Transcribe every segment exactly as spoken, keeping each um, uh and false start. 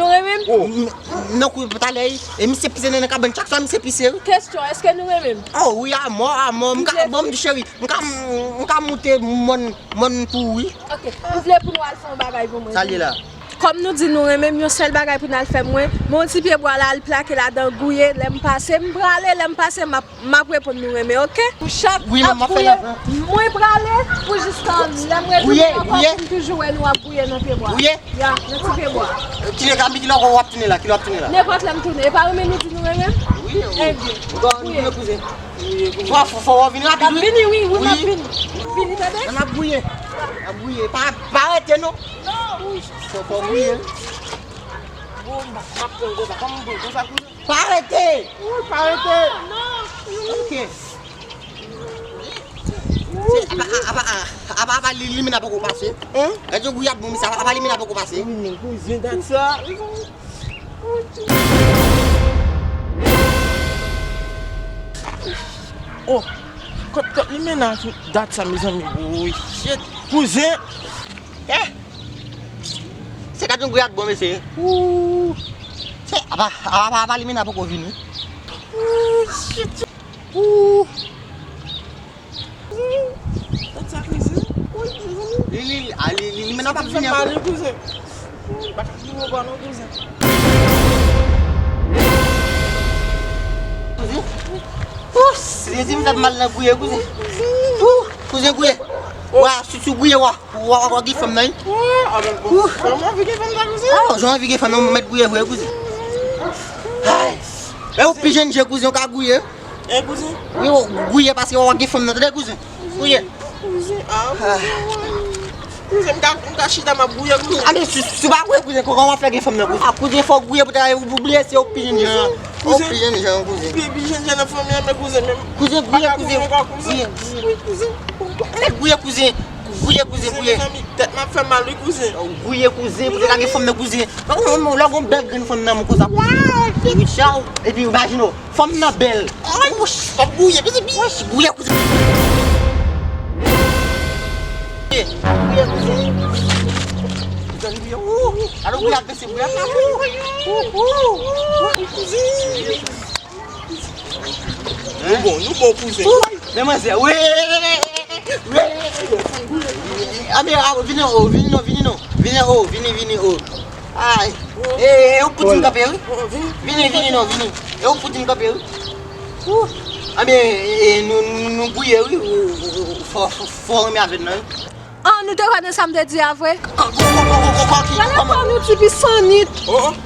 Nou renmen m? M- m- Nan kou talè, e misye pise nan kabann chak swa misye pise, wi. Kesyon, èske nou renmen m? Oh, wi, amò, amò. M ka, bon, m di cheri, m ka, m ka moute mòn, mòn pou ou, wi. Ok, ou vle pou nou al fè yon bagay pou mwen? Sa l ye la? Kòm nou di nou renmen m, yon sèl bagay pou n al fè mwen, men yon ti pye bwa la, al plake ladan gouye, lè m pase, m prale, lè m pase, m ap, m ap reponn nou renmen, ok? Pou chak ap gouye, mwen prale, pou jistan lè m retounen ankò, pou m toujou wè nou ap gouye nan pye bwa. Gouye? Ya, nan ti pye bwa. Kilè, kilè w ap tounen la, kilè w ap tounen la? Nenpòt lè m tounen, e pa renmen nou di nou renmen m? Wi, wi. Ebyen, gouye. Fò, fò, fò w vini rapid, wi. M ap vini, wi, wi, m ap vini. Vini, tande? N ap gouye. N ap gouye. Pa, pa rete, non. Fò, fò gouye. Bon, m ap pran konsa. Kòman m pran konsa, kouzen? Pa rete! Wi, pa rete! Ok. Se, apa, apa, apa, apa, apa, li, limena poko pase. Hein? Gade yon gouyad bon, misye, apa, apa, limena poko pase. Wi, men kouzen, dat sa. Oh, kot, kot limena dat sa, mezanmi. Wi, shit. Kouzen. Eh! Se gade yon gouyad bon, mesye. Ooh. Se, apa, apa, apa, limena poko vini. Ooh, shit. Sa fè m mal wi, kouzen. Ou pa ka di mwen bò non, kouzen. Kouzen? Ous, se di m fè m mal nan gouye, kouzen. Ou, kouzen gouye. Wa, si, si gouye, wa. Wa, wa, wa, gen fanm nan, wi. Ou. Jan anvi gen fanm nan, kouzen. Ah, jan anvi gen fanm nan, mèt gouye vre, kouzen. Ay. E ou pi jèn je, kouzen, ou ka gouye. E kouzen? Wi, ou gouye paske ou gen fanm nan, tande kouzen. Gouye. Kouzen, ah, kouzen, kouzen, m ka, m ka chita, m ap gouye, kouzen. A, men si, si w pa gouye, kouzen, kòman w ap fè gen fanm nan, kouzen? Ah, kouzen, fò w gouye pou ta, ou bliye se ou pi jèn jan. Ou pi jèn jan, kouzen. Pi, pi jèn jan nan fanmi an, men kouzen, men. Kouzen, gouye, kouzen. Gouye, gouye. Wi, kouzen. Gouye, kouzen, gouye. Mezanmi, tèt m ap fè mal, wi, kouzen. Gouye, kouzen, pou te ka gen fanm nan, kouzen. Lè w gon bèl grenn fanm nan, men kouzen. Wi, chaw. Epi, imajine w. Fanm nan bèl. Ay, wouch, m ap gouye, pitit. Wouch, gouye kouzen. Gouye kouzen. Gouye, gouye. Ou, alò gouye ap bese, gouye ap bese. Ou, ou, ou, kouzen. Nou bon, nou bon kouzen. Men manzè, wi. Wi. A, men, a, vini, o, vini non, vini non. Vini, o, vini, vini, o. Ay. E, e, ou pote m kanpe, wi. Vini, vini, non, vini. E ou pote m kanpe, wi. Ou. A, men, e, nou, nou, nou gouye, wi. Ou, ou, ou, fò, fò, fò renmen avè n nan, wi. Ah, nou te kwè nan sa m te di a vre? Gade kò nou ti pisanit. Ou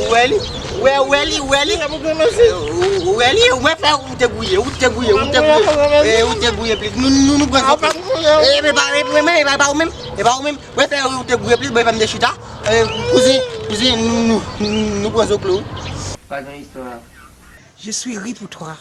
wè li? Ou wè, ou wè li, ou wè li? Ou wè li? Ou wè fè ou te gouye, ou te gouye, ou te gouye. E, ou te gouye plis. Nou, nou, nou pran zòt. E, men pa, e, men, e pa, e pa ou menm. E pa ou menm. Ou wè fè ou te gouye plis, bon, e pa m te chita. E, kouzen, kouzen, nou, nou, nou, nou pran zòt wi. Pa gen istwa. Je suis ri pour toi.